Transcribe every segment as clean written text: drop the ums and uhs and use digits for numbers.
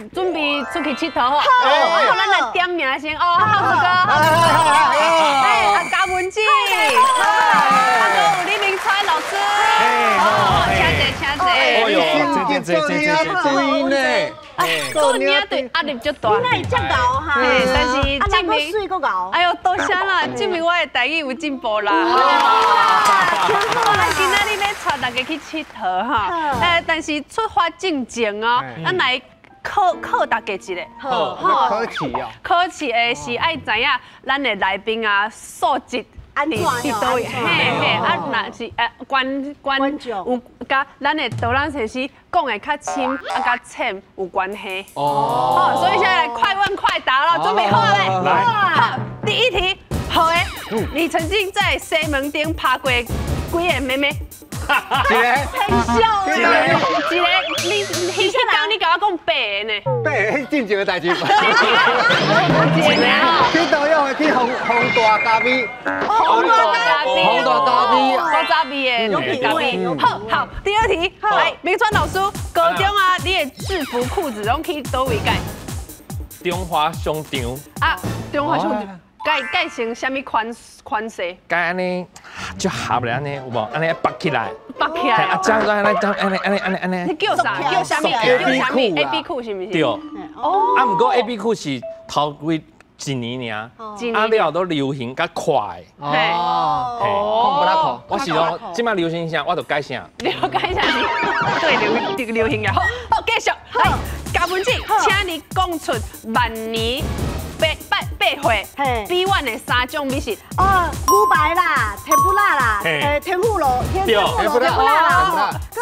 準備出去𨑨迌吼。好，咱來點名先哦，浩子哥，哎，阿嘉文姐，阿哥有李明川老師，哦，請坐，請坐。哎呦，這這這這這呢？做領隊壓力足大。你會遮𠢕哈？但是證明，水閣𠢕。哎呦，多謝啦，證明我的台語有進步啦。今仔日欲帶大家去𨑨迌哈，哎，但是出發進前哦，咱來考考大家一下。好，考試哦。考試的是愛知影咱的來賓啊素質。按怎佇佗位？嘿嘿，啊，若是觀觀有佮咱的導覽先生講的較深啊，較淺有關係。哦，所以現在來快問快答了，準備好了沒？來，好，第一題，好的，你曾經在西門町拍過幾個妹妹？一個，很笑。一個，一個，你彼工你共我講八個呢？八個，彼進前的代誌。一個吼。去倒用去紅大咖啡。紅大咖啡。紅大咖啡。古早味的咖啡。好好，第二題，來，明川老師，高中啊，你的制服褲子攏去佗位改？中華商場。啊，中華商場。改改成啥物款款式？改按呢，就合咧按呢，有無？按呢縛起來。縛起來。啊，這樣按呢，按呢，按呢，按呢，按呢。你叫啥？叫啥物？叫啥物？A B 褲是毋是？對。哦。啊，毋過 A B 褲是頭幾一年爾，啊了都流行較快。哦。哦。我是講，這擺流行啥，我就改啥。了解啥是？對，流流行的。好，好，繼續。來，嘉文姐，請你講出萬年八八八歲，比阮的三種美食。哦，牛排啦，天婦羅啦，天婦羅，天婦羅，天婦羅啦，剉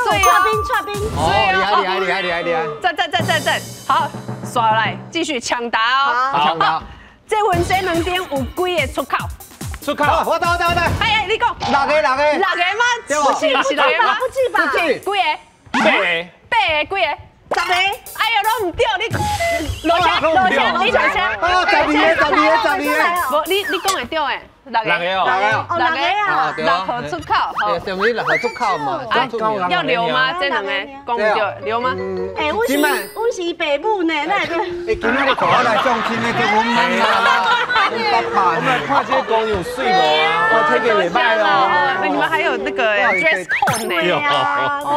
冰，剉冰。哦，厲害厲害厲害厲害厲害。讚讚讚讚讚，好，刷來繼續搶答哦。搶答。這份西門町有幾个出口？出口。我到我到我到。哎哎，你講。六個六個。六個嗎？不是是六個嗎？不止吧？不止。幾個？八個。八個幾個？十個。哎呀，攏毋對，你落車落車，你落車。啊，12個，12個，12個。無，你講會對的，六個。六個哦。六個啊。六號出口。對，上面六號出口嘛。要留嗎？這兩個講毋對，留嗎？哎，阮是爸母呢，那個。哎，今仔日看我來相親的，叫阮媽媽。爸爸，我們來看這個姑娘媠無啊？我體格袂歹哦。你們還有那個 dress code 呢。哦，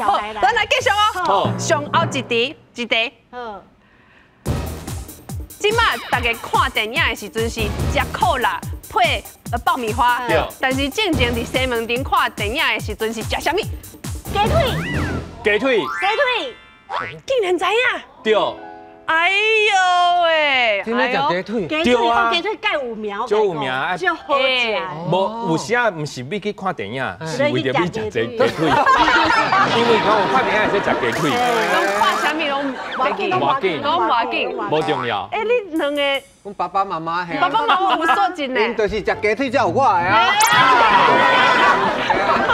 好，咱來繼續哦。上後一題，一題。這擺大家看電影的時陣是食可樂配爆米花，但是正前佇西門町看電影的時陣是食啥物？雞腿。雞腿。雞腿。竟然知影？對。哎呦喂！真的食雞腿？雞腿哦，雞腿蓋有名，足有名，足好食。無有時啊，毋是欲去看電影，是為著欲食這雞腿。因為講有看電影會使食雞腿。攏看啥物攏無緊，無緊，攏無緊，無重要。欸，你兩个，阮爸爸媽媽爸爸媽媽有素質呢。𪜶就是食雞腿才有我的啊。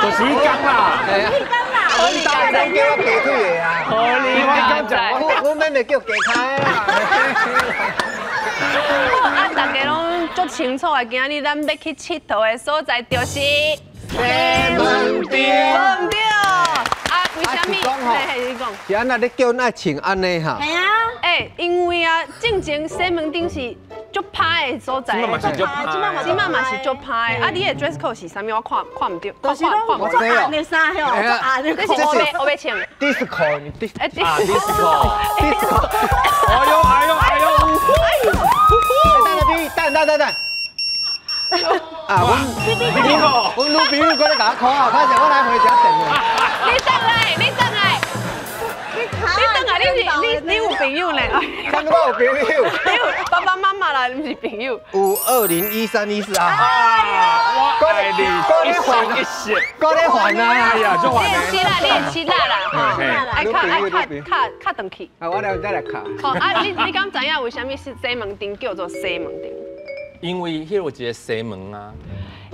就是彼工啦。彼工啦。阮兜攏叫我雞腿的啊。好，你講我免會叫雞跤的啦。啊，大家攏足清楚的，今仔日咱欲去𨑨迌的所在就是西門町。對毋對。啊，為啥物？嘿嘿，你講。是按怎你叫阮愛穿按呢哈？係啊。欸，因為啊，進前西門町是足歹的所在，這擺嘛是足歹，這擺嘛是足歹。啊，你的 dress code 是啥物？我看看毋著，就是攏足暗的衫，吼，足暗的。你是烏白烏白穿？disco，哎，disco，disco。哎呦哎呦哎呦！等等等等。啊，阮女朋友閣咧共我 call 啊，歹勢我來回遮電話。你轉來，你轉來。你轉來，你是你有朋友呢？啥物我有朋友？你有爸爸媽媽啦，毋是朋友。5201314啊！我愛你一生一世，閣咧還啊！哎呀，足還你會起啦，你會起啦啦，愛卡愛卡卡卡轉去。啊，我來再來卡。好啊，你敢知影為啥物是西門町叫做西門町？因為彼有一個西門啊。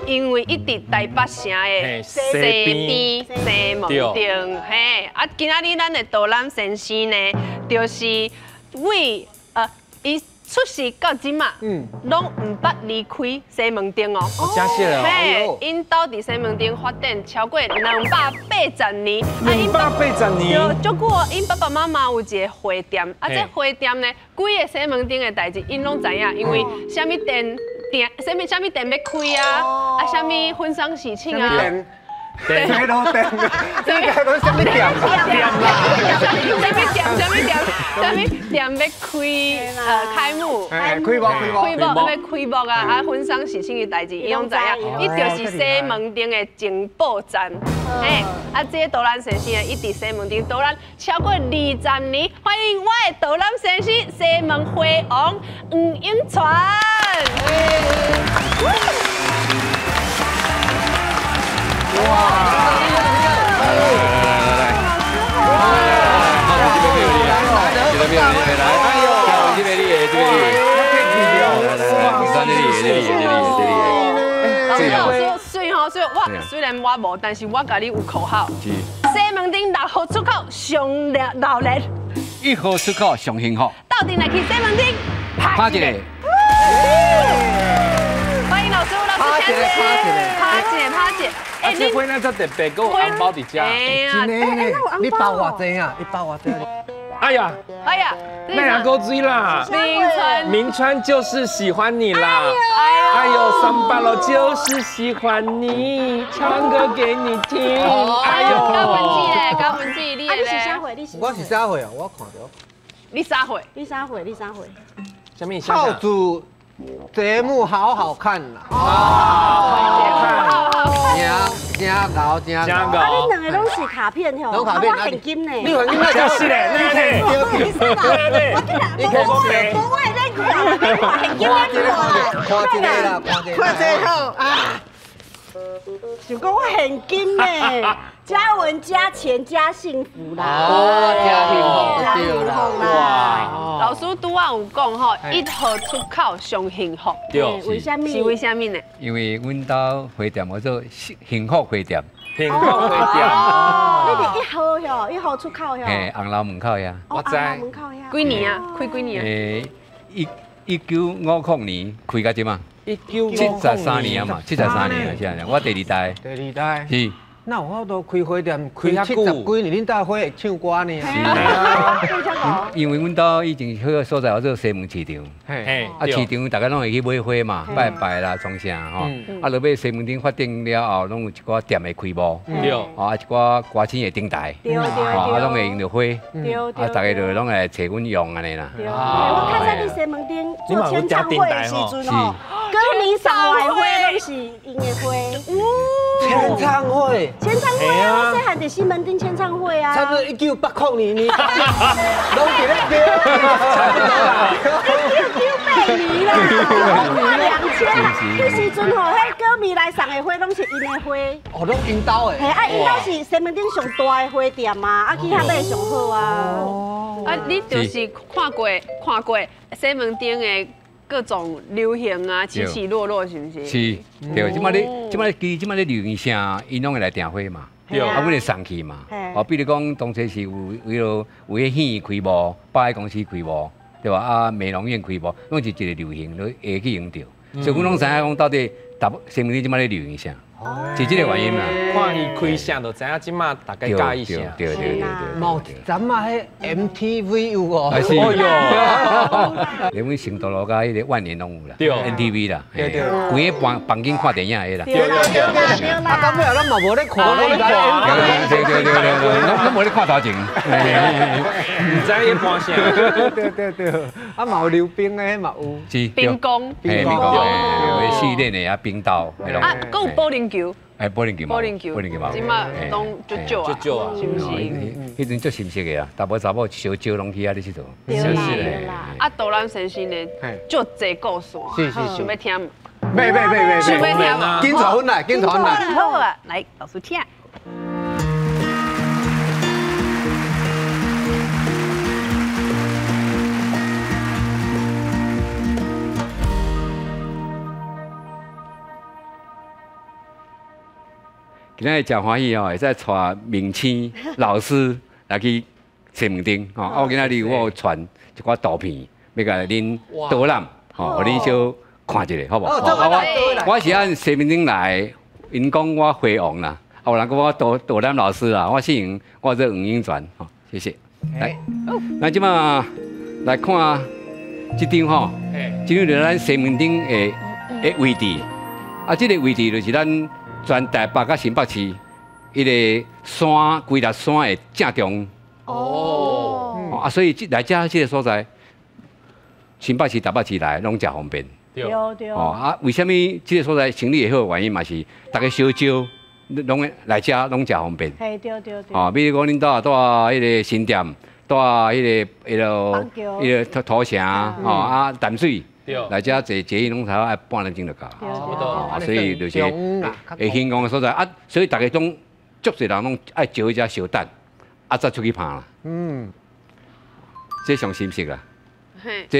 因為伊佇台北城的西邊西門町，嘿，啊，今仔日咱的導覽先生呢，就是為伊。出世到這馬，攏毋捌離開西門町哦。真實哦。嘿，𪜶兜佇西門町發展超過280年。280年。對，足久哦，𪜶爸爸媽媽有一個花店，啊，這花店呢，規個西門町的代誌，𪜶攏知影，因為啥物店店，啥物啥物店欲開啊，啊，啥物婚喪喜慶啊。店，什麼店？這個講啥物店？店啦，啥物店？啥物店？啥物店欲開？開幕，開幕，開幕，開幕，欲開幕啊！啊，婚喪喜慶的代誌，伊攏知影。伊就是西門町的情報站。嘿，啊，這個導覽先生伊佇西門町導覽超過20年，歡迎我的導覽先生西門花王黃永傳。哇！來來來，這邊來，哎呦，這邊你的，這邊你的，來來來，這裡這裡這裡這裡。老師，雖吼雖我雖然我無，但是我共你有口號。西門町6號出口上熱鬧熱，1號出口上幸福。鬥陣來去西門町拍一個。歡迎老師，老師請坐。拍一個，拍一個。哎，這花那遮特別，閣有紅包佇遮。真的呢，你包偌濟啊？你包偌濟？哎呀，哎呀，那两勾追啦。明川，明川就是喜歡你啦。哎呦，三八樓就是喜歡你，唱歌給你聽。哎呦，高文志咧，高文志，你咧？你是啥歲？你是？我是啥歲啊？我看著。你啥歲？你啥歲？你啥歲？啥物？少主節目好好看啦。哦，好好看。真牛，真牛。啊，恁兩個攏是卡片吼，攏卡片，我現金呢。你現金那就是咧，你你你我我會咧看，看現金咧看。看一個啦，看一個。看這個啊。想講我現金呢，加文加錢加幸福啦。哦，加幸福，加幸福啦。老師拄仔有講吼，1號出口上幸福。對，為啥物？是為啥物呢？因為阮兜花店叫做幸福花店。幸福花店。哦，你佇1號喲，1號出口喲。嘿，紅樓門口遐。我知。紅樓門口遐。幾年啊？開幾年啊？1950年開到這馬。73年啊嘛，73年啊，是啊，我第二代。第二代。是。那有法度開花店，開70幾年，恁兜花會唱歌呢？是。因為阮兜以前彼個所在叫做西門市場，啊市場大家攏會去買花嘛，拜拜啦，創啥吼。啊，落尾西門町發展了後，攏有一寡店會開幕，啊一寡歌星會登台，啊攏會用著花，啊大家就攏會揣阮用按呢啦。我較早佇西門町做簽唱會的時陣吼，歌迷送來的花攏是𪜶的花。簽唱會。簽唱會啊！我細漢佇西門町簽唱會啊。差不多1980年呢，攏佇咧叫。差不多啦。1998年啦，我看2000啦。彼時陣吼，彼歌迷來送的花攏是𪜶的花。哦，攏𪜶兜的。嘿，啊，𪜶兜是西門町上大的花店啊，啊，去遐買上好啊。哦。啊，你就是看過西門町的各種流行啊，起起落落，是毋是？是，對，這擺咧，這擺咧，其實這擺咧流行啥，𪜶攏會來訂花嘛，啊，阮會送去嘛。哦，比如講，當初是有迄落有彼戲開幕，百貨公司開幕，對吧？啊，美容院開幕，攏是一個流行，都會去用著。所以阮攏知影講到底，西門町這擺咧流行啥，是這個原因啦。看伊開啥，就知影這擺大概佮意啥。對對對對。嘛有咱嘛彼 MTV 有哦。是。哦喲。連阮成都路佮彼個萬年攏有啦。對。 NTV 啦。對對。規个房房間看電影的啦。對啦對啦對啦。啊，到尾咱嘛無咧看，攏對對對對對，攏無咧看頭前。毋知伊播啥。對對對。啊，嘛有溜冰的，嘛有。是。冰宮。冰宮。有試煉的啊，冰刀。啊，閣有保齡球。哎，保齡球嘛，保齡球嘛，這馬攏足少啊，足少啊，是毋是？彼陣足新鮮的啊，查某查某小少攏去遐咧𨑨迌。是是啊，導覽先生呢，足濟故事，是是，想欲聽無？欲欲欲欲，想欲聽無？緊帶阮來，緊帶阮來。好啊，來老師聽。今仔日誠歡喜哦，會使帶明星老師來去西門町吼。啊，我今仔日我有傳一寡圖片，欲共恁導覽，吼，予恁小看一下，好無？我是按西門町來，𪜶講我花王啦，啊有人講我導導覽老師啦，我姓黃，我做黃英全，吼，謝謝。來，咱這馬來看這張吼，這張就是咱西門町的位置，啊，這個位置就是咱全台北佮新北市，彼个山規粒山的正中。哦。啊，所以這來遮這个所在，新北市、台北市來攏誠方便。對對。哦啊，為啥物這个所在生意會好？原因嘛是逐家小招攏會來遮攏誠方便。嘿，對對對。哦，比如講恁蹛蹛彼个新店，蹛彼个彼个彼个土城，吼啊淡水，來遮坐捷運攏差不多愛半點鐘就到。差不多。所以就是會興旺的所在啊，所以逐家攏足濟人攏愛招去遮相等，啊才出去拍啦。嗯。這上新式啦。這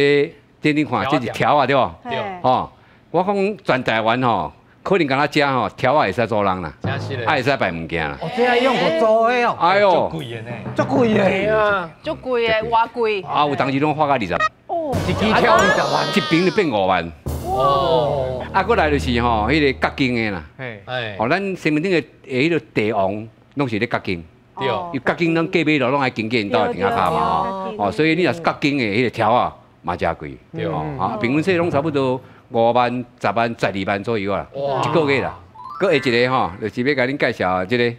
這你看，這是條仔對無？對。吼，我講全台灣吼，可能敢若遮吼，條仔會使租人啦，啊會使擺物件啦。哦，這愛用租的哦。哎喲，足貴的呢。足貴的。啊，足貴的，偌貴。啊，有當時攏花到20。哦。一支條20萬。一平就變5萬。哦。啊，過來就是吼，彼個角間的啦。嘿。哦，咱西門町的彼个地王，攏是咧角間。對。伊角間攏隔壁路攏愛經過𪜶兜的埕仔跤嘛吼。哦，所以你若是角間的彼个條仔。嘛誠貴，對啊，平均說攏差不多5萬、10萬、12萬左右啊，一個月啦。閣下一個吼，就是欲共恁介紹這个，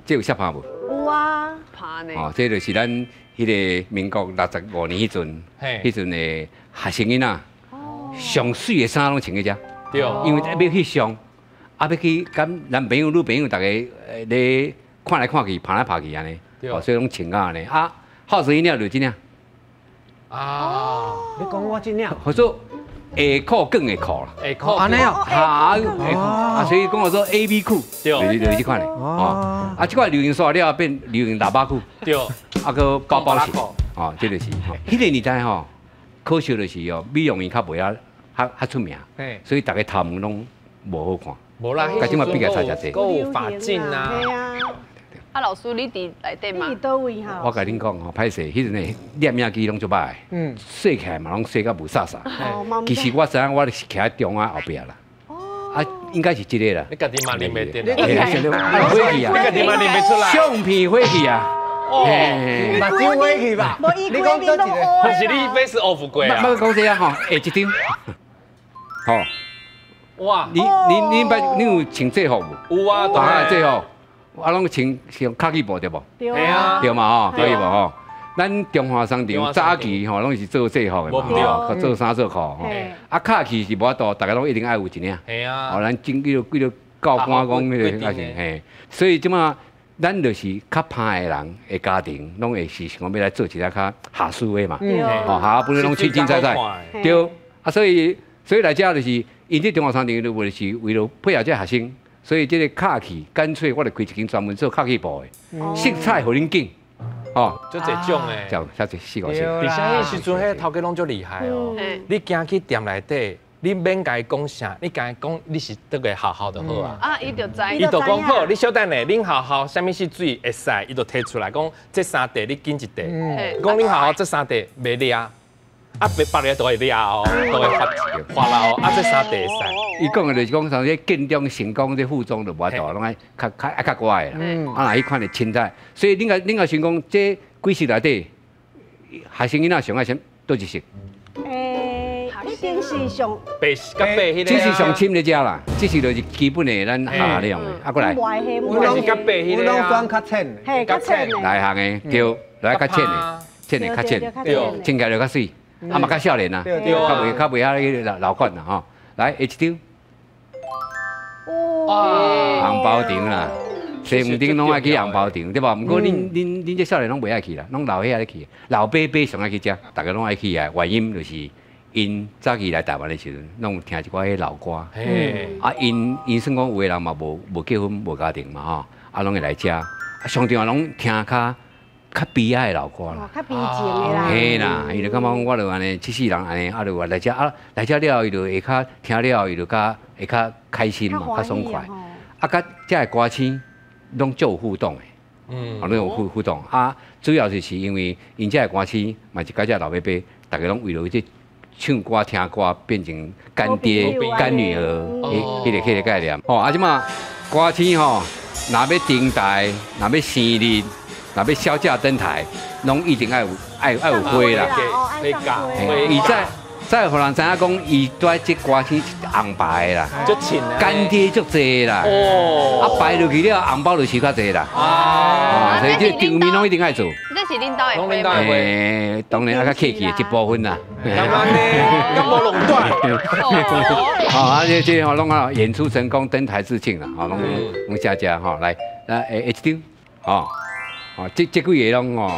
這有攝拍無？有啊，拍呢。哦，這就是咱彼个民國65年彼陣，彼陣的學生囡仔，上媠的衫攏穿去遮，對，因為欲翕相，啊欲去佮男朋友、女朋友逐家咧看來看去、拍來拍去按呢，哦，所以攏穿甲按呢。啊，好勢囡仔就這領。啊！你講我這領，號做下褲更下褲啦，下褲按呢哦，啊啊，所以講號做 A B 褲，就是這款的，哦，啊，這款流行煞了變流行喇叭褲，對，啊閣包包型，哦，這就是，彼个年代吼，可惜就是哦，美容院較袂曉較出名，所以逐家頭毛攏無好看，無啦，佮這馬比較差誠濟，閣有髮禁啊。啊，老師，你佇內底嗎？你佇佗位哈？我共恁講吼，歹勢，彼陣的攝影機攏足歹，洗起來嘛攏洗甲霧煞煞。其實我知影，我是徛喺中央後壁啦。哦。啊，應該是這個啦。你家己嘛認袂得？火氣啊！你家己嘛認袂出來？相片火氣啊！哦，目睭火氣吧？你講這一個？還是你 face off 過啊？莫講這啊吼，下一張。吼。哇！你有穿制服無？有啊，當然制服。啊，攏穿穿卡其布對無？對啊，對嘛吼，卡其布吼。咱中華商場早期吼，攏是做制服的嘛，做衫做褲吼。啊，卡其是無法度，逐家攏一定愛有一領。係啊。哦，咱真叫做教官講彼个，啊是嘿。所以這馬咱就是較歹的人的家庭，攏會是想講欲來做一個較下士的嘛。哦，下本來攏凊凊彩彩。對。啊，所以來遮就是，𪜶這中華商場就為是為了配合這學生。所以這个卡其乾脆我就開一間專門做卡其布的，色彩予恁揀，哦，足濟種的，就遮濟四五色。而且彼時陣，彼頭家攏足厲害哦。你行去店內底，你免共伊講啥，你共伊講你是佗个學校就好啊。啊，伊就知。伊就講好，你小等下，恁學校啥物是水會使，伊就提出來講，這三塊你揀一塊。講恁學校這三塊袂掠。啊，別別個都會掠哦，都會罰罰啦哦。啊，這三塊會使。伊講的就是講，啥這建中、成功、這附中就無法度，攏愛較較愛較乖的啦。啊，若彼款的凊彩，所以恁個恁個想講，這幾色內底，學生囡仔上愛啥佗一色？一定是上白佮白彼个。這是上深咧遮啦，這是就是基本的咱學校咧用的。啊，過來。阮攏較白彼个啊。阮攏選較淺的。嘿，較淺的。內行的對，來較淺的，淺的較淺，對，穿起來就較媠。啊嘛較少年啊，較袂較袂遐彼个老款啦吼。來，下一張。哇！紅包場啦，西門町攏愛去紅包場，對無？毋過恁這少年攏袂愛去啦，攏老歲仔咧去，老伯伯上愛去遮，逐家攏愛去啊。原因就是𪜶早期來台灣的時陣，攏有聽一寡彼老歌。啊，𪜶算講有的人嘛無結婚無家庭嘛吼，啊攏會來遮，上重要攏聽較較悲哀的老歌啦，較悲情的啦。嘿啦，伊就感覺講我就按呢，這世人按呢，啊就來遮啊，來遮了後，伊就會較聽了後，伊就較會較開心嘛，較爽快。啊，佮遮的歌星攏足有互動的，攏有互動。啊，主要就是因為𪜶遮的歌星嘛是佮遮老伯伯逐家攏為著這唱歌聽歌變成乾爹乾女兒，彼個概念。吼，啊，這馬歌星吼，若欲登台，若欲生日，若欲銷假登台，攏一定愛有愛有花啦。伊再予人知影講，伊蹛這歌星紅牌啦，乾爹足濟啦，啊排落去了，紅包就收較濟啦。啊，所以這場面攏一定愛做。這是恁兜的花嗎？當然啊，較客氣的一部分啦。敢按呢？敢無壟斷？好啊，這吼攏啊演出成功，登台致敬啦，吼攏攏食食吼來，來下一張，吼，哦，這幾個攏吼。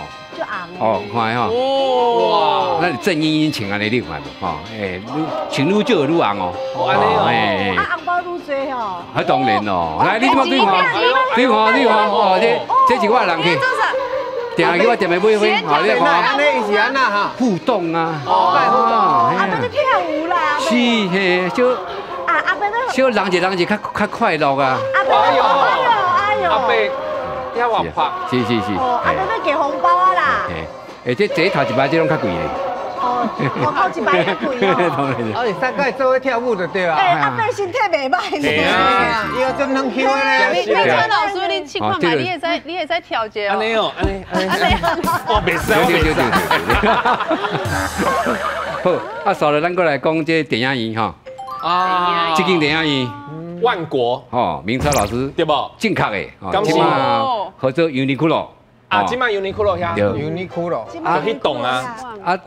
哦，看吼，哇，咱鄭茵茵穿按呢，你有看無？吼，穿愈少愈紅哦。哦，按呢哦，啊，紅包愈濟哦。啊，當然咯。來，你這馬對看，對看，對看，哦，這是我的人客。定去我店內買花，好，你看。按呢是按那哈？互動啊。哦，互動。阿伯咧跳舞啦。是嘿，小啊，阿伯咧。小人一人一較快樂啊。阿伯，哎呦，哎呦。阿伯。遐活潑，是是是。哦，阿伯欲給紅包啊啦。欸，這頭一擺這攏較貴咧。哦，頭一擺較貴哦。哦，三個做伙跳舞就對啊。欸，阿伯身體袂歹呢。伊個真能跳咧。明川老師，你試看覓，你會使調節哦。按呢哦，按呢，按呢。哦，袂使，袂使。好，啊，煞落咱閣來講這電影院吼。啊。這間電影院。萬國哦，明超老師對無？正確的，這馬合作 Uniqlo 啊，這馬 Uniqlo 遐，Uniqlo 啊，彼棟啊，啊，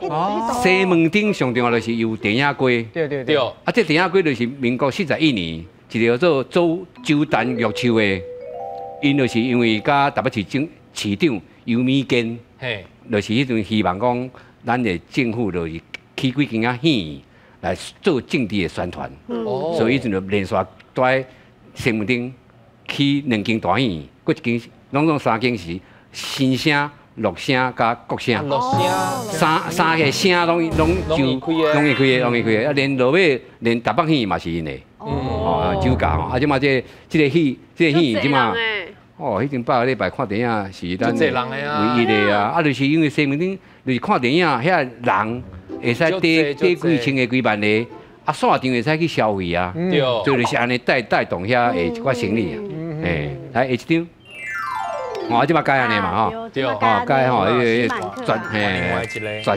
西門町上重要就是有電影街，對對對，啊，這電影街就是民國41年，一個叫做周周丹玉樹的，𪜶就是因為佮台北市政市長游美堅，就是彼陣希望講，咱的政府就是起幾間仔戲院來做政治的宣傳，所以彼陣就連續。蹛西門町起兩間大戲院，閣一間，攏總三間是新聲、樂聲佮國聲。樂聲。三個聲攏攏就攏伊開的，攏伊開的。啊，連落尾連台北戲院嘛是𪜶的。哦，酒家吼，啊，這馬這個戲，這個戲院這馬，哦，彼陣百個禮拜看電影是咱唯一的啊。啊，就是因為西門町就是看電影，遐人會使綴幾千個幾萬個。啊，散場會使去消費啊，所以就是按呢帶動遐的一寡生意啊，欸，來下一張，哦，這馬改按呢嘛吼，哦，改吼，彼個絕嘿絕色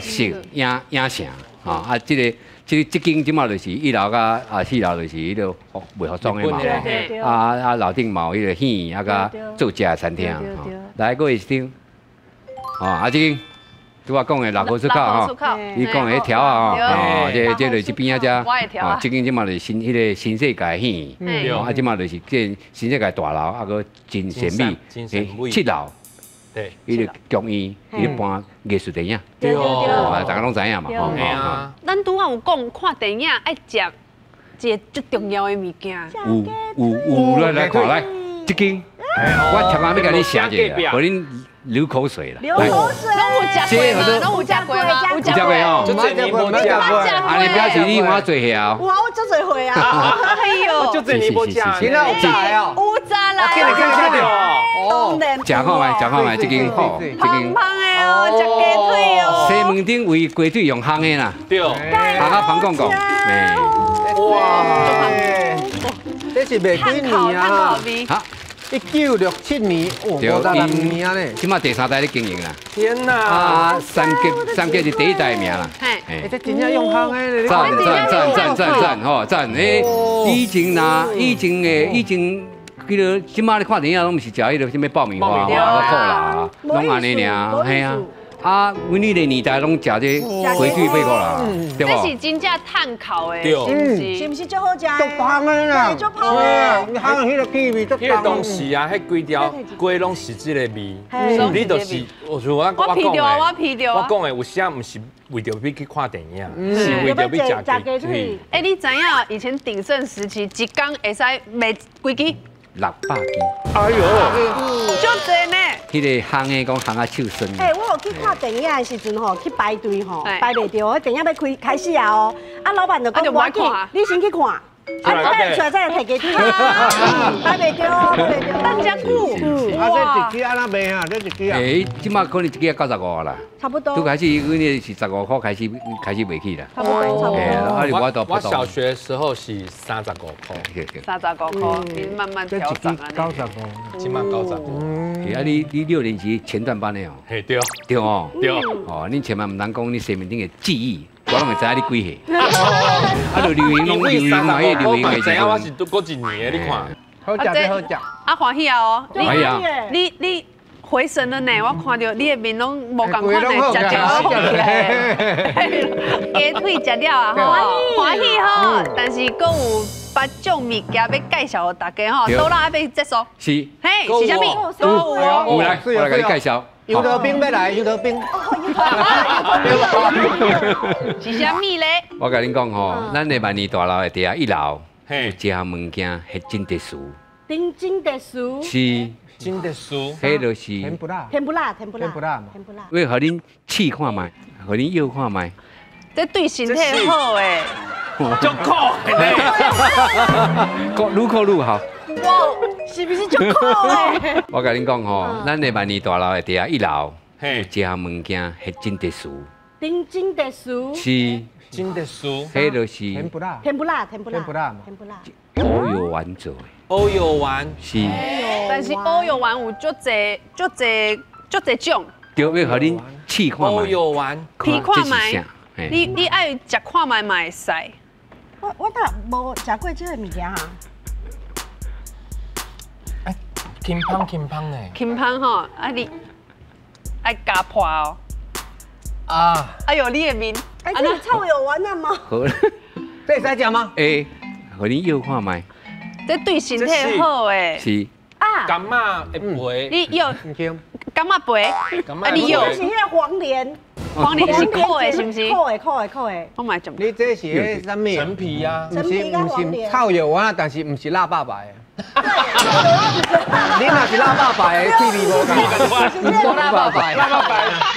影城，吼，啊，這個這間這馬就是一樓佮啊四樓就是彼個賣服裝的嘛，啊啊樓頂嘛有彼個戲院啊佮做食的餐廳，吼，來閣下一張，哦，啊這間。拄仔講的六號出口吼，你講的彼條仔吼，哦，這就是邊仔遮，哦，這間這馬就是新彼個新世界戲院，啊，這馬就是這新世界大樓，啊，閣真神秘，七樓，對，彼個劇院，伊咧搬藝術電影，對，大家攏知影嘛，吼。咱拄仔有講看電影愛食一個最重要的物件，有，來看來，這間，我頭仔欲共你寫一下，予恁流口水啦！流口水，攏有食過嗎？攏有食過嗎？有食過哦，足濟年無食過。啊，你表示你換濟歲哦？有啊，我足濟歲啊！哎呦，足濟年無食，今仔有炸哦，有炸啦！哦，食看覓，食看覓，這間好，這間香香的哦，食雞腿哦。西門町為雞腿用烘的啦，對，烘啊芳講講，哇，這是賣幾年啊？1967年，哦，56年啊呢，這馬第三代咧經營啦。天哪！啊，三杰是第一代名啦。欸，這真正用烘的。讚讚讚讚讚讚，吼讚！欸，以前若以前的以前，彼個這馬咧看電影攏毋是食彼個啥物爆米花、啊可樂，攏按呢爾，嘿啊。啊，阮彼個年代攏食這雞腿排骨啦，對無？這是真正炭烤的，是毋是？是毋是足好食？足香的啦，足香的。你烘彼個氣味足。彼個當時啊，彼規條雞攏是這個味，你就是，我我皮著啊，我皮著啊。我講的有啥毋是為著欲去看電影，是為著欲食雞腿。欸，你知影以前鼎盛時期，一工會使賣幾支？ 600支。哎呦，足濟呢。彼個烘的講烘啊手酸。欸，我有去看電影的時陣吼，去排隊吼，排袂著，彼電影欲開始啊哦，啊老闆就講無要緊，你先去看。啊，等出来再提鸡腿，还袂对，还袂对。等遮久。啊，这一支按怎卖啊？这一支啊？欸，这马可能一支95啦。差不多。拄开始，阮那是15块开始卖起啦。差不多，差不多。啊，我小学的时候是35块。35块，你慢慢调涨啊。95，这马95。啊，你6年级前段班的哦。嘿，对。对哦。对。哦，恁千万毋通讲你西门町的记忆。我拢会知影你几岁，啊，就留言拢留言嘛，迄留言会知影我是拄过一年的，你看。好食，好食。啊，欢喜啊哦！你回神了呢，我看到你的面拢无仝款的，食食好起来。鸡腿食了啊，吼，欢喜吼！但是阁有8种物件要介绍予大家吼，都咱还欲结束。是。嘿，是啥物？都有哦。有来，我来共你介绍。杨桃冰欲来，杨桃冰。是啥物咧？我共恁讲吼，咱的万年大楼的地下一楼，有一项物件，彼真特殊。真特殊。是。真特殊。彼就是甜不辣。甜不辣，甜不辣。甜不辣。甜不辣。我予恁试看觅，予恁摇看觅。这对身体好诶。足苦的咧。愈苦愈好。哇，是不是足苦的？我共恁讲吼，咱的万年大楼的地下一楼，有一项物件，彼真特殊。真特殊。是。真特殊。彼就是甜不辣。甜不辣，甜不辣。甜不辣。甜不辣。乌药丸做的。乌药丸。是。但是乌药丸有足济、足济、足济种。对，要予恁试看觅。乌药丸。试看觅。你爱食看觅嘛会使。我哪无食过这个物件哈？轻芳轻芳呢？轻芳吼，啊你爱加破哦。啊！哎呦，你的面，哎，这个臭药丸啊吗？好，这会使食吗？会，予恁摇看觅。这对身体好诶。是。啊。柑仔的皮。你摇。柑仔皮。啊，你摇。是彼个黄连。黄连是苦的，是毋是？苦的，苦的，苦的。我嘛食。你这是彼啥物？陈皮啊。毋是毋是臭药丸，但是毋是腊八白的。你若是腊肉白的，气味无仝。毋是腊肉白，腊肉白，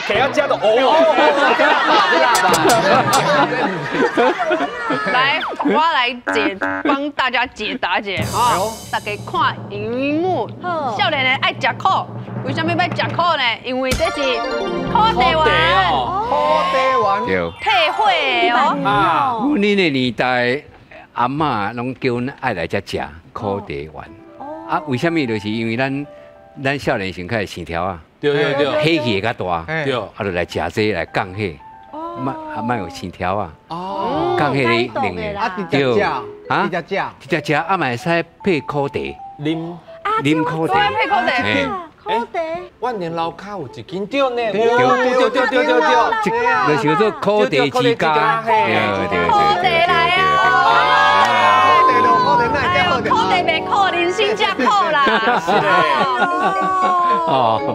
起啊食就哦哦，这腊肉。来，我来解帮大家解答一下吼，大家看萤幕，少年的爱食苦，为什么欲食苦呢？因为这是苦茶丸，苦茶丸，对，退火的哦。啊，阮彼个年代，阿嬷拢叫阮爱来遮食苦茶丸。啊，为什么？就是因为咱少年时较会生条啊，对对对，火气会较大，对，啊，就来食这来降火，莫有生条啊，哦，降火的两个，啊，直接食，啊，直接食，直接食，啊，嘛会使配苦茶，啉苦茶，配苦茶，苦茶，万年楼跤有一间对呢，对对对对对对，就是叫做苦茶之家，对对对，苦茶来啊。苦茶袂苦，人生才苦啦。哦，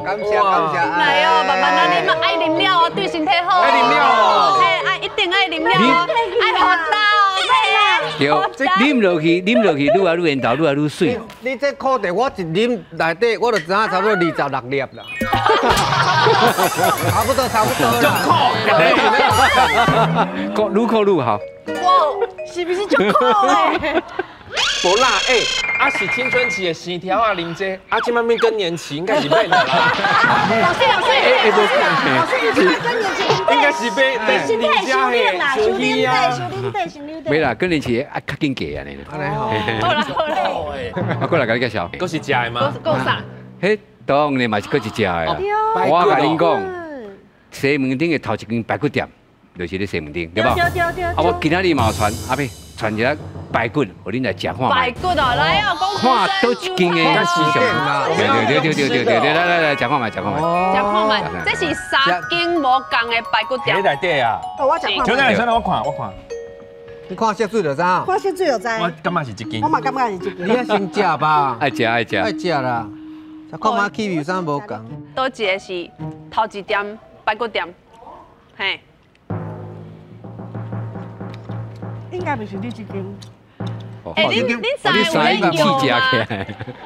感谢感谢。来哦，慢慢来，你嘛爱啉了哦，对身体好。爱啉了哦，嘿，爱一定爱啉了哦，爱喝大哦，对，啉落去，啉落去，愈来愈缘投，愈来愈水。你这苦茶，我一啉内底，我就知影差不多26粒啦。差不多，差不多。足苦，苦愈苦愈好。哇，是不是足苦的？无啦，欸，啊是青春期的生条啊，啉这，啊这摆变更年期，应该是免啦。老师，老师，老师，你这摆更年期，应该是被身体修炼啦，修炼对，修炼对，修炼对。没啦，更年期啊，较紧过安呢。按呢好。好啦好啦。啊，过来共你介绍。阁是食的吗？阁啥？彼当然嘛是阁一食的。我共恁讲，西门町的头一间排骨店，就是咧西门町，对无？对对对。啊，我今仔日嘛有传阿伯传一个排骨，予恁来食看觅。排骨哦，来哦，看佗一间的市场。对对对对对对对，来来来，食看觅，食看觅。食看觅，这是三间无仝的排骨店。伫内底啊？我食看觅。就那你先来，我看，我看。你看色水就知。看色水就知。我感觉是这间。我嘛感觉是这间。你爱先食吧。爱食爱食。爱食啦。食看觅气味有啥无仝？佗一个是头一店排骨店，嘿。应该不是你这间。欸，恁三个有咧摇吗？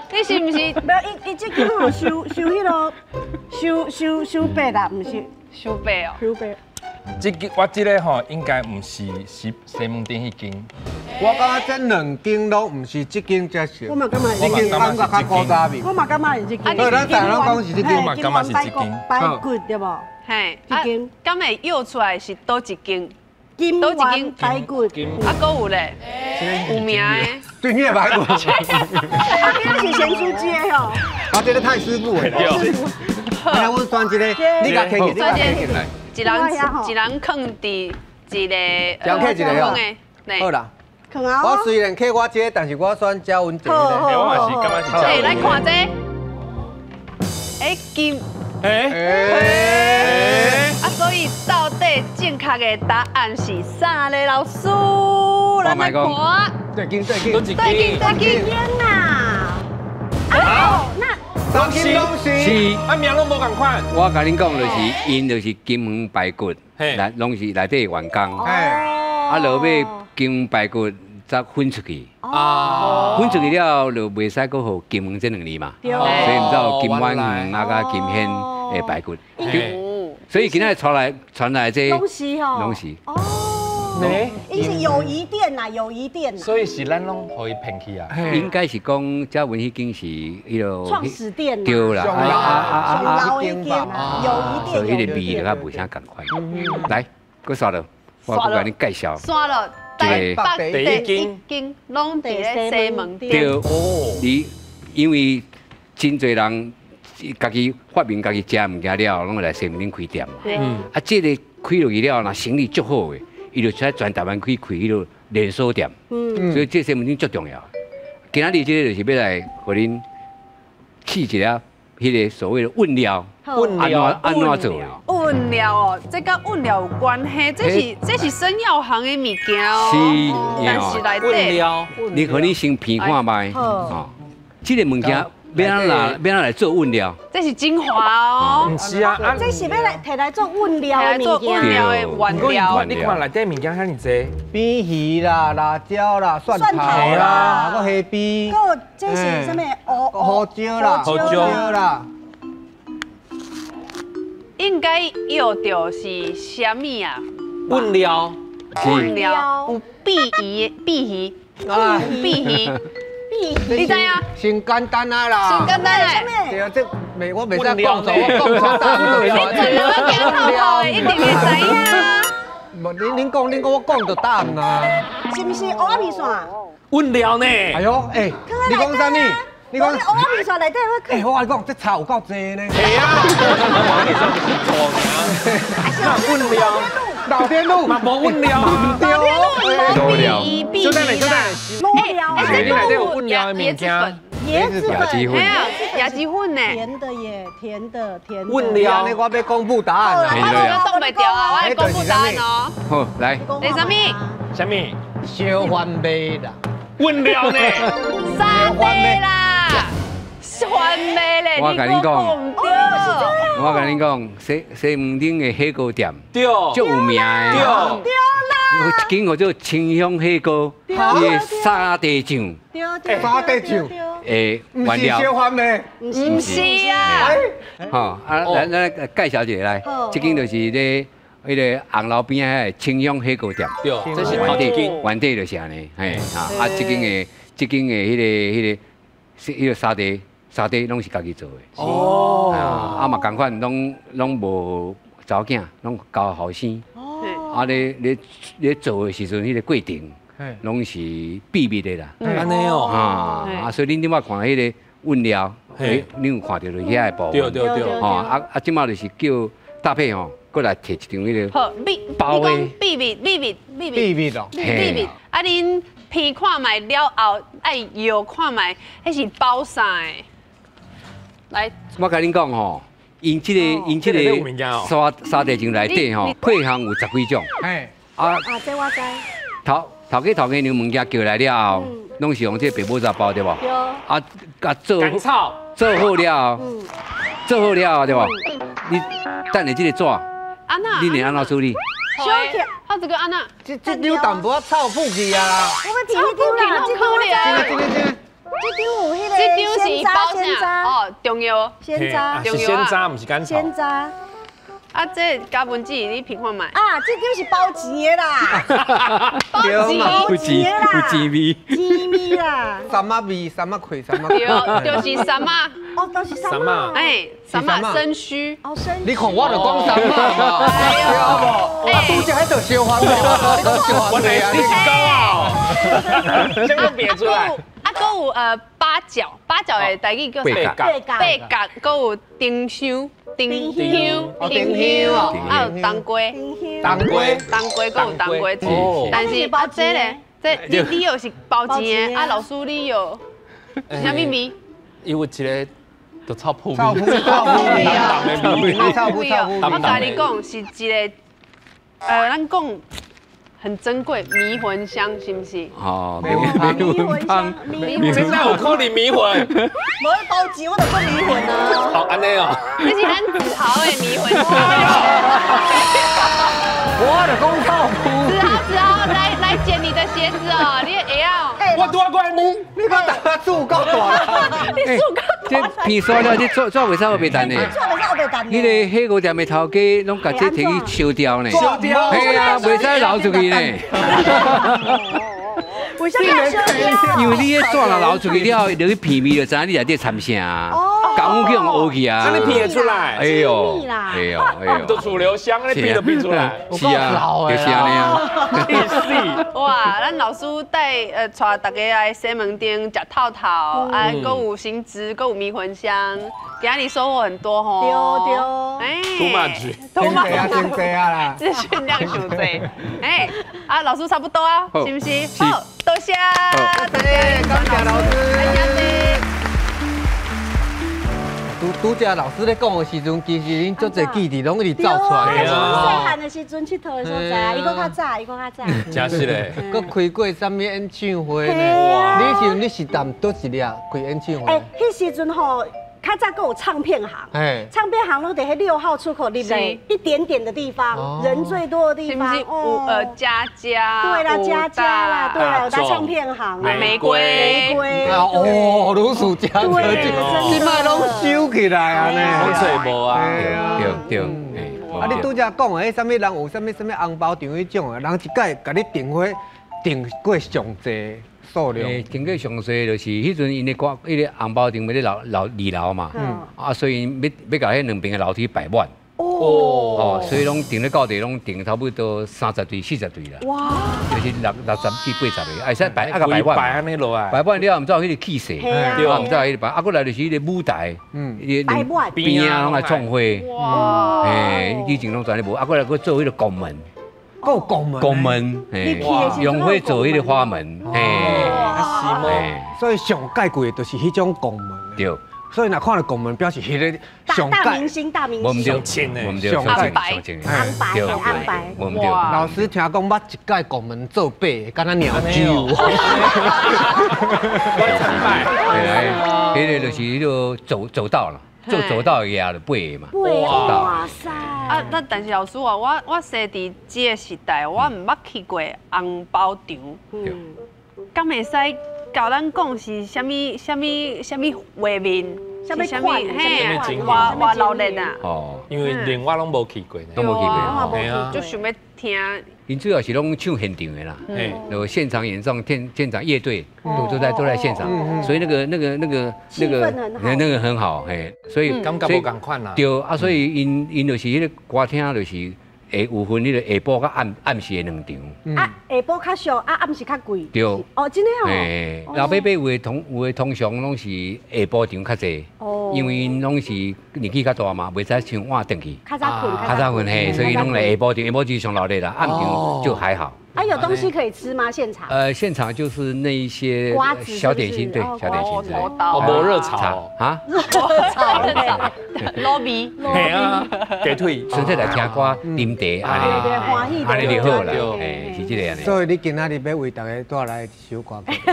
你是毋是？无，伊这间有收收彼个，收收收白啦，毋是收白哦。收白。這個我這個吼應該毋是西西門町彼間。我感覺這兩間攏毋是這間才是。我嘛感覺這間感覺較古早味。我嘛感覺是這間。所以咱大家攏講是這間。我嘛感覺是這間。排骨對無？嘿，這間。敢會約出來是佗一間？金丸排骨。啊，閣有咧，有名的。對，你的排骨。啊，這是鹹酥雞的吼。啊，這個太師傅的。對。來，我選一個，你共揢起，你共揢起來。一人一人囥佇一個，人揢一個哦。好啦。我雖然揢我這個，但是我選嘉文這個。我嘛是感覺是嘉文。來看這，哎金。哎。啊，所以到底正確的答案是啥咧？老師，咱來看。對金對金對金對金。啊！哦，那。攏是攏是，啊名攏無仝款。我共恁講就是，𪜶就是金門排骨，內攏是內底員工。啊，落尾金門排骨才分出去。分出去了就袂使閣予金門這兩字嘛。所以毋知有金丸園啊，佮金軒的排骨。所以今仔傳來傳來這攏是吼，攏是。哦。伊是友誼店呐，友誼店。所以是咱攏予伊騙去啊。應該是講，嘉文彼間是彼个創始店。對啦，老一間友誼店。所以彼个味就較無啥仝款。來，閣刷落，我閣共你介紹。刷落，台北第一間攏佇咧西門町。對，你因為真濟人家己發明家己食物件了，攏會來西門町開店嘛。啊，這個開落去了，若生意足好的。伊就出來全台灣去開彼个連鎖店，所以這西門町足重要。今仔日這個就是欲來予恁試一下彼个所謂的問料，問料按怎做的？問料哦，這佮問料有關係，這是生藥行的物件哦。是，但是內底問料，你予你先品看覓，哦，這個物件。欲按怎來做問料？這是精華哦。毋是啊，這是欲來提來做問料的物件。問料的原料。你看內底物件遐爾濟，扁魚啦、辣椒啦、蒜頭啦，閣蝦脯。閣這是啥物？胡椒啦，胡椒啦。應該用著是啥物啊？問料。問料有鯡魚，鯡魚，鯡魚。你知影？先簡單啊啦！先簡單嘞。對啊，這袂我袂使講錯，我講錯答案對。你盡量驚透透的，一定會知影。無，恁講，恁講，我講就答案啊。是毋是蚵仔麵線？問料呢？哎喲，哎，你講啥物？你講蚵仔麵線內底我。哎，我共你講，這差有夠濟呢。係啊，蚵仔麵線就是錯爾。那問料，老天路嘛無問料啊。老料。小等下，小等下。哎，你內底有問料的物件。椰子粉，椰子粉呢？甜的耶，甜的甜的。問料，那我欲公布答案。我擋袂牢啊，我來公布答案哦。好，來。你啥物？啥物？燒番麥啦。問料呢？沙爹啦，番麥咧。我共恁講，我共恁講，西西門町的火鍋店，對，足有名的。對。有一間叫做清香火鍋，伊的沙茶醬，沙茶醬，誒，原料。毋是燒番麥，毋是啊。好，啊，咱咱介紹一下來，這間就是咧，彼个紅樓邊仔个清香火鍋店。對，這是頭一間，原底就是按呢，嘿，啊，啊，這間的，這間的彼个沙茶，沙茶攏是家己做的。哦。啊嘛仝款，攏無查某囝，攏交後生。啊！咧做的時陣，彼个過程，攏是秘密的啦。按呢哦。啊，所以恁頂擺看彼个問料，恁有看著就遐个部分。對對對。吼啊啊！這擺就是叫搭配吼，閣來提一張彼個。好，秘包的。秘密秘密秘密。秘密哦。秘密。啊，恁闻看覓了後，愛搖看覓，彼是包啥的？來。我共恁講吼。𪜶這個𪜶這個沙沙茶醬內底吼，配方有十幾種。啊，啊，這我知。頭頭家頭家娘物件叫來了後，攏是用這個白母雜包對無？對。啊啊做做好了後，做好了後對無？你等下這個紙，你會按怎處理？小姐，啊這個按怎？這這張淡薄仔臭腐去啊！我欲提彼張啦，這張這個這個。這張有彼个鮮渣，鮮渣哦，重要。鮮渣，是鮮渣，毋是乾炒。鮮渣。啊，這嘉文姊，你評看覓？啊，這張是包錢的啦，包錢，包錢的啦，有錢味，錢味啦。三仔味，三仔開，三仔。對，就是三仔。哦，都是三仔。哎，三仔生鬚。哦，生。你看我就講三仔嘛，對無？啊，拄則彼就燒番，你講燒番啊？你是狗啊？先講變出來。啊，閣有八角，八角的台語叫啥？八角。八角，閣有丁香。丁香，丁香哦，啊有当归，当归，当归，阁有当归，但是啊，这咧，这你又是包钱的，啊老师你又啥物味？伊有一个就臭扑臭扑臭扑味啊，臭扑臭扑。我共你讲是一个，咱讲很珍贵迷魂香，是毋是？哦，迷魂香，迷魂，真的有可能迷魂。无去包钱，我就讲迷魂啊。哦，按呢哦。这是咱子豪的迷魂香。我就讲臭扑。子豪，子豪，来捡你的鞋子哦，你会晓？我拄仔过来，你讲大树够大，你树够大。这片沙了，这做做袂使我袂等呢。做袂使我袂等。彼个火锅店的头家拢共这提去烧掉呢。烧掉。嘿啊，袂使流出去呢。为啥要烧掉？因为你彼纸若流出去了，就去片味就知影你内底掺啥。港去用学去啊！你片会出来？哎呦，哎呦，哎呦，都楚留香，你片都片出来。是啊，就是按呢啊。哇，咱老师带带大家来西门町食透透，啊，阁有新知，阁有迷魂香，今仔日收获很多吼。对对。哎， too much， too much，真济啊啦！资讯量伤济。哎，啊，老师差不多啊，是毋是？好，多谢，多谢，感谢老师。拄拄才老师咧讲的时阵，其实恁足济记忆拢一直走出来。对啊，细汉的时阵𨑨迌的所在啊，伊阁较早，伊阁较早。真是咧。阁开过啥物演唱会呢？你是你是踮佗一粒开演唱会？欸，彼时阵吼，较早阁有唱片行，唱片行拢伫彼6号出口入来一点点的地方，人最多的地方。是不是有佳佳？对啦，佳佳啦，对啦，有大唱片行。玫瑰，玫瑰。哦，如数家珍，这摆拢收起来啊呢，拢找无啊。对对。啊，你拄才讲的，彼啥物人有啥物啥物红包场彼种的，人一摆共你订货订过上济数量。订过上济就是彼阵𪜶咧挂，彼个红包场欲咧楼楼二楼嘛，啊，所以欲欲共彼两边的楼梯摆满。哦，所以拢订咧到底拢订差不多30对、40对啦。哇！就是60至80个，哎，使摆啊个摆满。摆按呢落来。摆满了，毋知有彼个气势，对啊，毋知有彼个摆。啊，过来就是彼个舞台，摆满边啊拢来创花。哇！嘿，以前拢全咧无，啊，过来阁做彼个拱门。阁拱门。拱门，嘿，用火做彼个花门，嘿，是所以上盖贵的就是彼种拱门。对。所以若看到拱门，表示彼个上大明星、大明星，上清的，上红白、红白、红白。老师听讲，捌一届拱门做八个，敢若鸟居。彼个就是彼个走道了，做走道的就八个嘛。哇塞！啊，那但是老师啊，我生伫这个时代，我毋捌去过红包场。敢会使共咱讲是啥物啥物啥物画面？啥物款？嘿，偌热闹啊！哦，因为连我拢无去过呢，拢无去过，嘿啊，就想欲听。𪜶主要是拢唱现场的啦，有现场演唱、现场乐队都在现场，所以那个很好，嘿，所以感觉无仝款啦。对啊，所以𪜶就是彼个歌厅就是。会有分彼个下晡佮暗时的两场。啊，下晡较俗，啊暗时较贵。对。哦，真的哦。嘿，老伯伯有的通常拢是下晡场较济。哦。因为𪜶拢是年纪较大嘛，袂使像晚转去。较早睏。较早睏嘿，所以拢来下晡场，下晡场上热闹啦，暗场就还好。啊，有东西可以吃吗？现场？现场就是那一些小点心，对，小点心之类。哦，无热炒啊？热炒，卤味，嘿啊，鸡腿，纯粹来听歌、啉茶，按呢，按呢就好啦，哎，是这个按呢。所以你今仔日欲为大家带来一首歌曲。毋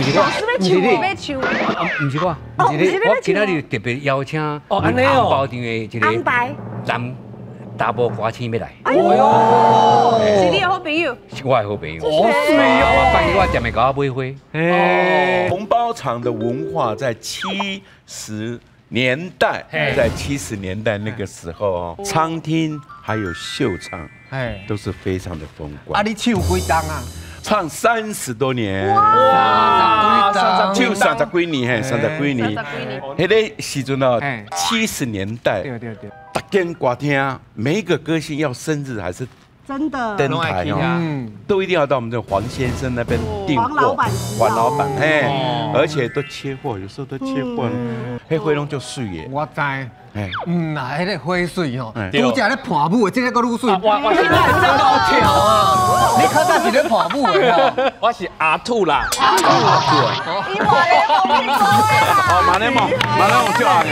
是我，毋是你，欲唱？毋是我，毋是你，我今仔日特别邀请红包场的一个男查埔歌星欲来。哎哟，是你的好朋友。是我的好朋友。哦，是哦。我拜我店会共我买花。红包场的文化在70年代，在70年代那个時候哦，餐廳還有秀場，都是非常的風光。啊，你唱幾冬啊？唱30多年，哇，唱三十幾年嘿，三十幾年。彼個時陣哦，70年代，逐間歌廳，每一個歌星要生日還是真的登台哦，都一定要到我們這黃先生那邊訂貨。黃老闆，黃老闆，嘿，而且都缺貨，有時候都缺貨。彼花攏足媠的。我知。嗯啦，彼个花媠吼，拄才咧伴舞的，這个閣愈媠。我是真𠢕跳啊！你較早是咧伴舞的，我是阿兔啦。阿兔啊！哦，馬來夢，馬來夢足紅的。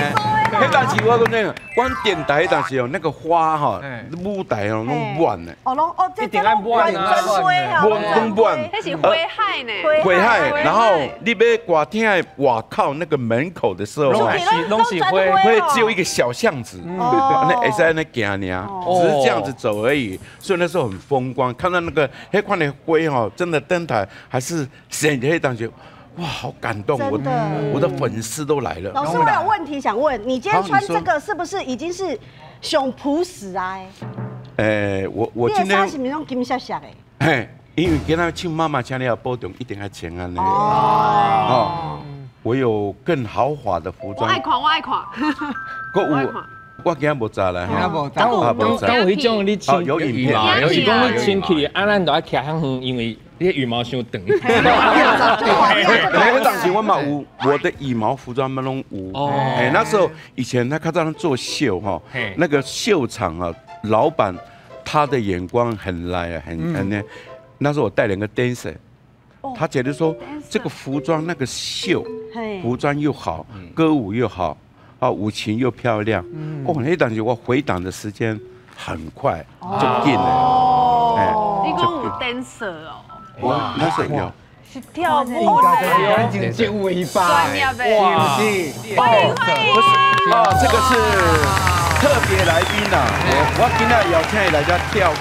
彼當時我講真，阮電台彼當時哦，那個花哈，舞台哦，攏滿的。哦，攏哦，這這攏滿真花啊，攏滿。彼是花海呢。花海，然後你欲歌廳的外口那個門口的時候，攏是花，會只有一個小巷子，那會使按呢行爾，只是這樣子走而已。所以那時候很風光，看到那個彼款的花吼，真的登台還是顯彼當時。哇，好感動！我的粉絲都來了。老師，我有問題想問，你今天穿這個是不是已經是上樸實啊？欸，我今天是不是攏金閃閃的？嘿，因為今仔唱媽媽，請你要保重，一定愛穿按呢。哦，我有更豪華的服裝。我愛看，我愛看。閣有，我今仔無紮來。今仔無紮。敢有彼種你穿有影片，是講你穿起來，啊，咱就愛徛遐遠，因為你羽毛傷長。那個當時我嘛有我的羽毛服裝嘛攏有。哎，那時候以前他較早做秀哈，那個秀場啊，老闆他的眼光很來啊，很那。那時候我帶兩個 dancer，他覺得說這個服裝那個秀，服裝又好，歌舞又好，啊，舞裙又漂亮。哦，那當時我回檔的時間很快就進了。哎，你講有 dancer 哦？我那時候有。是跳舞的，真正尾巴，專業的，是歡迎歡迎。不是哦，這個是特別來賓呐，我今天邀請伊來遮跳舞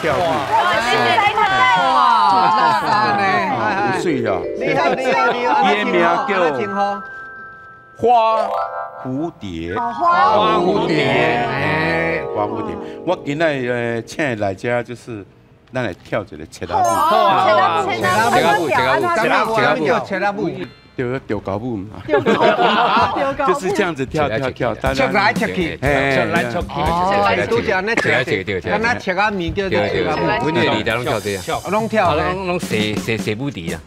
跳舞。哇，謝謝你哇，有媠哦，厲害厲害厲害。伊的名叫花蝴蝶，花蝴蝶，哎，花蝴蝶。我今仔請伊來遮就是。咱來跳一个切仔舞，切仔舞，切仔舞，切仔舞，叫切仔舞，對，吊高舞嘛，就是這樣子跳跳跳，切來切去，切來切去，拄則按呢切，敢若切仔麵叫做切仔舞，阮个年代攏跳這啊，攏跳，攏攏踅踅踅舞池啊，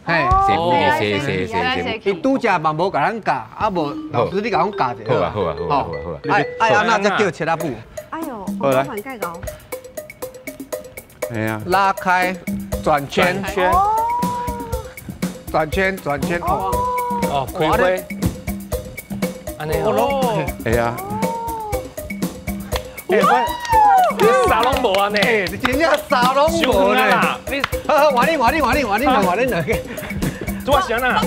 踅舞池，踅踅踅踅。伊拄則嘛無共咱教，啊無老師你共阮教一下。好啊好啊好啊好啊。愛愛按怎才叫切仔舞？哎呦，好難蓋高。哎呀，拉開，轉圈圈，轉圈轉圈哦，哦，開花，按呢哦，哎呀，哎我，你啥攏無按呢？你真正啥攏無呢？你，好好，換你換你換你換你兩換你兩個，做啥啦？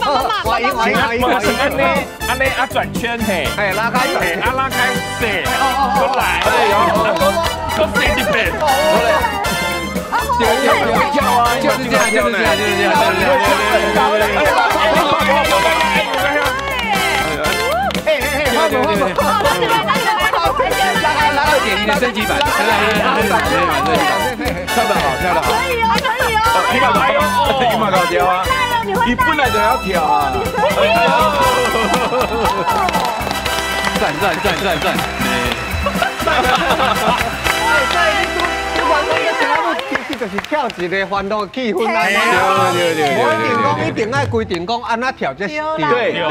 換贏換贏換贏，按呢按呢啊轉圈嘿，哎拉開，啊拉開，踅，過來，哎呦，閣踅一遍，過來。跳跳啊，就是這樣，就是這樣，就是這樣。哎哎哎，換我換我，2.0的升級版，跳得好，跳得好，可以哦，可以哦，你嘛你嘛搞跳啊，你本來就要跳啊，讚讚讚讚讚！就是跳一个歡樂氣氛啊！對對對，無一定講一定愛規定講按怎跳才是對。對對對對對，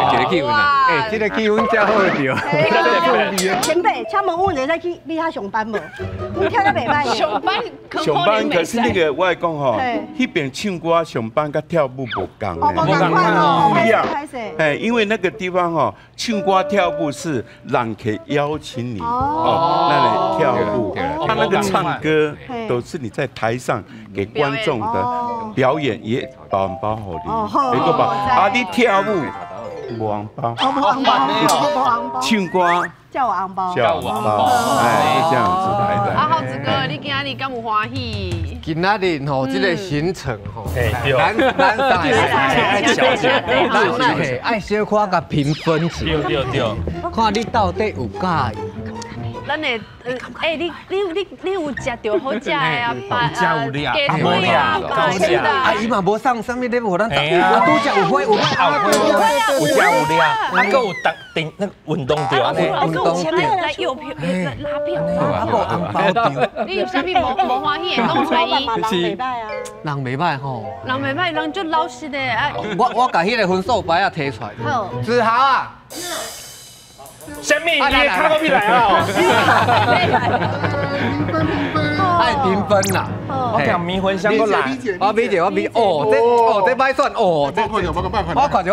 一個氣氛啊！欸，這個氣氛真好跳。前輩，請問阮會使去你遐上班無？你跳得袂䆀。上班，上班可是那個我會講吼，彼邊唱歌上班佮跳舞無仝的，無仝款哦，不一樣。哎，因為那個地方吼，唱歌跳舞是人客邀請你哦，那裡跳舞，他那個唱歌都是你在台上給觀眾的表演，也包紅包予你，一個包啊，你跳舞無紅包，無紅包，無紅包，唱歌才有紅包，才有紅包，哎，這樣子來的。啊，浩子哥，你今仔日敢有歡喜？今仔日吼，這個行程吼，咱咱三個咱愛愛小可共評分一下，對對對，看你到底有佮意。咱的，欸，你有食著好食的啊？有食有掠，無掠，啊，伊嘛無送啥物禮物予咱，啊，拄才有花有花，有食有掠，啊，閣有搭定那個運動著按呢，運動著來郵票拉票，啊，無紅包著。你有啥物無歡喜的，攏揣伊。人袂歹啊，人袂歹吼，人袂歹，人足老實的啊。我共彼个分數牌仔提出來。好，子豪啊。啥物？你的跤閣來啊？愛評分啦！我講迷魂香閣來，我比者，我比哦，這哦這歹選哦，這我看著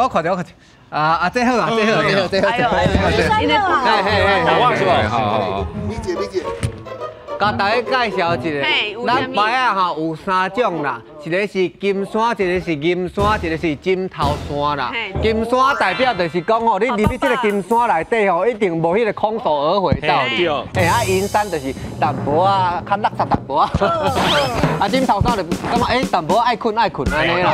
我看著我看著，啊啊這好啊，這好這好這好這好，嘿嘿嘿，我是無？米姐米姐。共大家介紹一下，咱牌仔吼有三種啦，一个是金山，一个是銀山，一个是枕頭山啦。金山代表就是講吼，你入去這个金山內底吼，一定無彼个空手而回道理。嘿，啊銀山就是淡薄仔較垃圾淡薄仔，啊枕頭山就感覺欸淡薄仔愛睏愛睏按呢啦。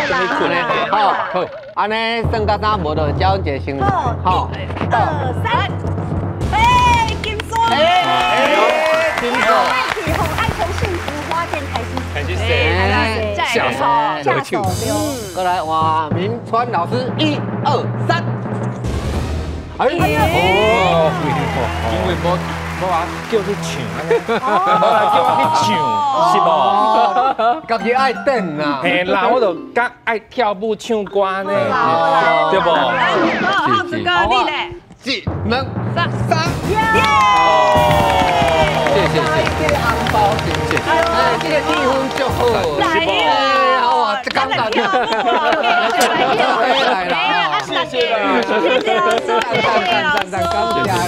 好，好，按呢算甲啥無就叫阮一个先。好，一、二、三，欸，金山。金山。開始下手，下手，過來換明川老師，一二三，哎呦，因為無無話叫去唱，無來叫我去唱，是無？家己愛等啦，嘿啦，我就較愛跳舞唱歌呢，對無？好，子哥，你咧？一、兩、三、三，耶！謝謝謝謝，紅包，謝謝，哎，這個氣氛足好，是無？哇，這感覺，來啦，謝謝謝謝老師，謝謝老師。啊，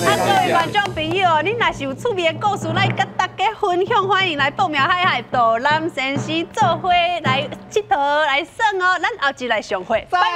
各位觀眾朋友，你若是有趣味的故事來佮大家分享，歡迎來報名海海導覽先生做伙來𨑨迌來耍哦。咱後集來相會，拜拜。